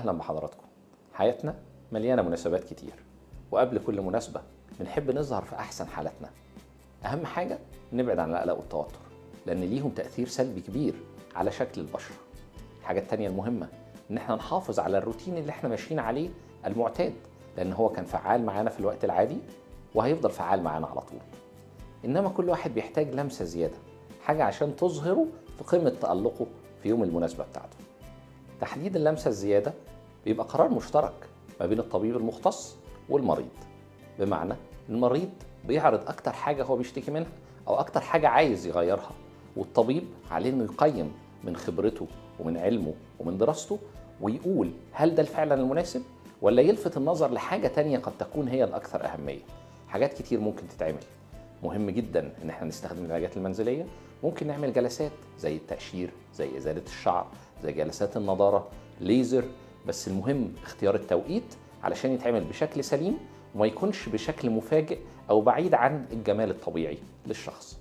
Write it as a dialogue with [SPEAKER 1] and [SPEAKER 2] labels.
[SPEAKER 1] أهلا بحضراتكم. حياتنا مليانة مناسبات كتير، وقبل كل مناسبة بنحب نظهر في أحسن حالاتنا. أهم حاجة نبعد عن القلق والتوتر، لأن ليهم تأثير سلبي كبير على شكل البشرة. الحاجة التانية المهمة إن احنا نحافظ على الروتين اللي احنا ماشيين عليه المعتاد، لأن هو كان فعال معانا في الوقت العادي وهيفضل فعال معانا على طول. إنما كل واحد بيحتاج لمسة زيادة، حاجة عشان تظهره في قمة تألقه في يوم المناسبة بتاعته. تحديد اللمسة الزيادة بيبقى قرار مشترك ما بين الطبيب المختص والمريض، بمعنى المريض بيعرض أكتر حاجة هو بيشتكي منها أو أكتر حاجة عايز يغيرها، والطبيب عليه إنه يقيم من خبرته ومن علمه ومن دراسته ويقول هل ده فعلا المناسب ولا يلفت النظر لحاجة تانية قد تكون هي الأكثر أهمية. حاجات كتير ممكن تتعمل. مهم جدا إن احنا نستخدم العلاجات المنزلية، ممكن نعمل جلسات زي التقشير، زي إزالة الشعر، زي جلسات النضارة، ليزر، بس المهم اختيار التوقيت علشان يتعمل بشكل سليم وما يكونش بشكل مفاجئ أو بعيد عن الجمال الطبيعي للشخص.